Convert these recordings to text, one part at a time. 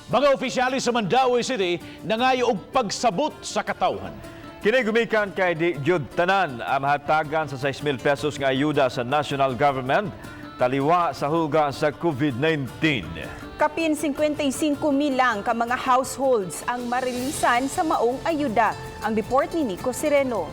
Mga opisyales sa Mandaue City nangayo og pagsabot sa katawhan. Kini gumikan kay di gyud tanan ang mahatagan sa 6,000 pesos nga ayuda sa national government taliwa sa hulga sa COVID-19. Kapin 55 mil lang ka mga households ang marilisan sa maong ayuda. Ang report ni Nico Sereno.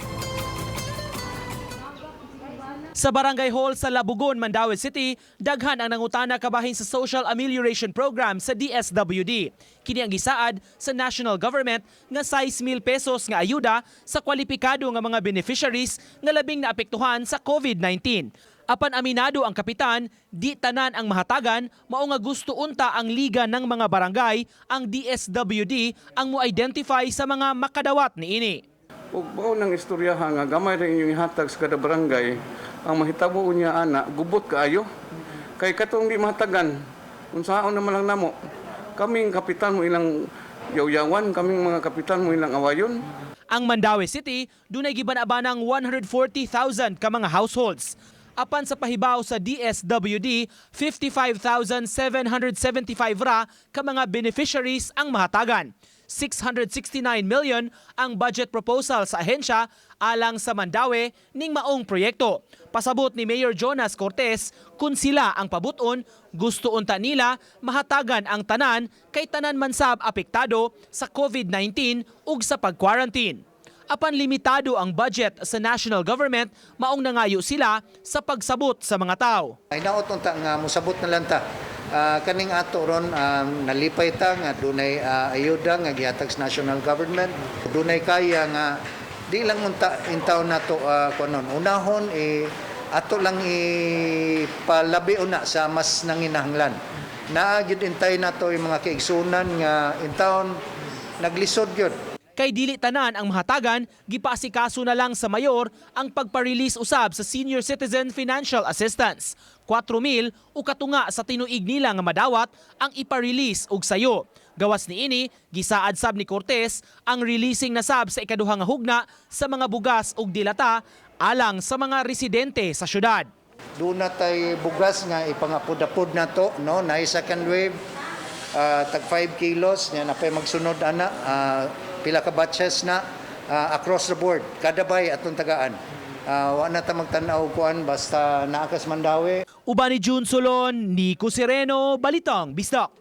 Sa Barangay Hall sa Labugon, Mandaue City, daghan ang nangutana kabahin sa Social Amelioration Program sa DSWD. Kini ang gisaad sa national government nga 6,000 pesos nga ayuda sa kwalipikado nga mga beneficiaries nga labing naapektuhan sa COVID-19. Apan aminado ang kapitan, di tanan ang mahatagan, mao nga gusto unta ang liga ng mga barangay, ang DSWD, ang mo-identify sa mga makadawat niini. Ug mao nang istoryaha nga gamay ra inyong ihatag sa kada barangay, ang mahitabo niya ana gubot kaayo. Kay katong di mahatagan, unsaon naman lang namo. Kaming kapitan mo ilang yaw-yawan, kaming mga kapitan mo ilang awayon. Ang Mandaue City, dunay giban-abanang 140,000 ka mga households. Apan sa pahibaw sa DSWD, 55,775 ra ka mga beneficiaries ang mahatagan. 669 million ang budget proposal sa ahensya alang sa Mandaue ning maong proyekto. Pasabot ni Mayor Jonas Cortez, kung sila ang pabuton, gusto unta nila mahatagan ang tanan kay tanan man sab apektado sa COVID-19 ug sa pag-quarantine. Apan limitado ang budget sa national government, maong nangayo sila sa pagsabot sa mga tao. Ay naot unta nga mosabot na lang ta. Kaning ato ron, nalipay ta nga dunay ayuda nga gihatag sa national government. Dunay kaya nga di lang unta intaw nato kunon. Unahon eh, ato lang ipalabi una sa mas nanginahanglan. Naa gyud intay nato yung mga kaigsunan nga intawon naglisod gyud. Kay dili tanan ang mahatagan, gipaasikaso na lang sa mayor ang pagpa-release usab sa Senior Citizen Financial Assistance. 4,000 o katunga sa tinuig nila nga madawat ang ipa-release og sayo. Gawas niini, gisaad sab ni Cortez ang releasing na sab sa ikaduha nga hugna sa mga bugas ug dilata alang sa mga residente sa syudad. Doon na tay bugas nga ipangapud-apud na to, no? Na second wave, tag 5 kilos nya na pay magsunod ana, pila ka batches na, across the board kada bay atong tagaan. Wa na ta magtan-aw kuan basta naa kas Mandaue. Uban ni June Solon, Nico Sereno, Balitang Bisdak.